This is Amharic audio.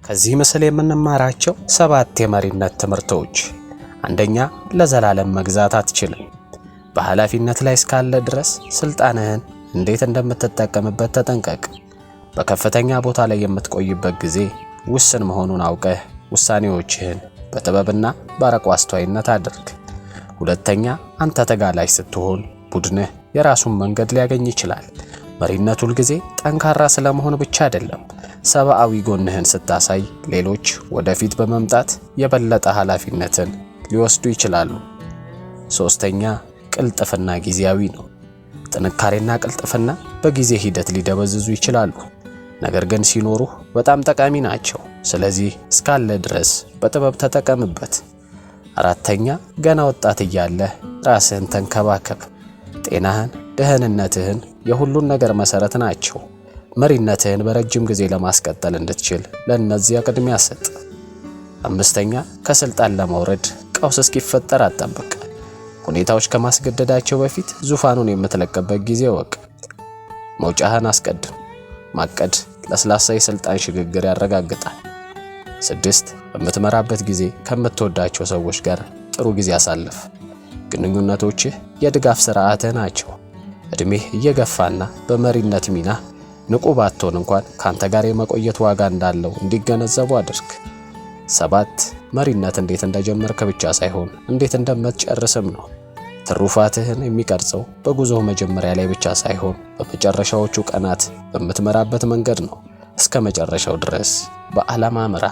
ከዚህ ምስል የምንማራቸው ሰባት የመሪነት ትምህርቶች፣ አንደኛ፣ ለዘላለም መግዛት አትችልም። በኃላፊነት ላይ እስካለ ድረስ ስልጣንህን እንዴት እንደምትጠቀምበት ተጠንቀቅ። በከፍተኛ ቦታ ላይ የምትቆይበት ጊዜ ውስን መሆኑን አውቀህ ውሳኔዎችህን በጥበብና በአርቆ አስተዋይነት አድርግ። ሁለተኛ፣ አንተ ተጋላጭ ስትሆን ቡድንህ የራሱን መንገድ ሊያገኝ ይችላል። መሪነት ሁልጊዜ ጠንካራ ስለመሆን ብቻ አይደለም። ሰብአዊ ጎንህን ስታሳይ ሌሎች ወደፊት በመምጣት የበለጠ ኃላፊነትን ሊወስዱ ይችላሉ። ሶስተኛ፣ ቅልጥፍና ጊዜያዊ ነው። ጥንካሬና ቅልጥፍና በጊዜ ሂደት ሊደበዝዙ ይችላሉ፣ ነገር ግን ሲኖሩህ በጣም ጠቃሚ ናቸው። ስለዚህ እስካለ ድረስ በጥበብ ተጠቀምበት። አራተኛ፣ ገና ወጣት እያለህ ራስህን ተንከባከብ። ጤናህን፣ ደህንነትህን የሁሉን ነገር መሰረት ናቸው። መሪነትህን በረጅም ጊዜ ለማስቀጠል እንድትችል ለእነዚያ ቅድሚያ ስጥ። አምስተኛ፣ ከስልጣን ለመውረድ ቀውስ እስኪፈጠር አትጠብቅ። ሁኔታዎች ከማስገደዳቸው በፊት ዙፋኑን የምትለቅበት ጊዜ እወቅ። መውጫህን አስቀድም። ማቀድ ለስላሳ የስልጣን ሽግግር ያረጋግጣል። ስድስት፣ በምትመራበት ጊዜ ከምትወዳቸው ሰዎች ጋር ጥሩ ጊዜ አሳልፍ። ግንኙነቶችህ የድጋፍ ስርዓትህ ናቸው። እድሜህ እየገፋና በመሪነት ሚና ንቁ ባትሆን እንኳን ካንተ ጋር የመቆየት ዋጋ እንዳለው እንዲገነዘቡ አድርግ። ሰባት፣ መሪነት እንዴት እንደጀመርክ ብቻ ሳይሆን እንዴት እንደምትጨርስም ነው። ትሩፋትህን የሚቀርጸው በጉዞው መጀመሪያ ላይ ብቻ ሳይሆን በመጨረሻዎቹ ቀናት በምትመራበት መንገድ ነው። እስከ መጨረሻው ድረስ በዓላማ ምራ።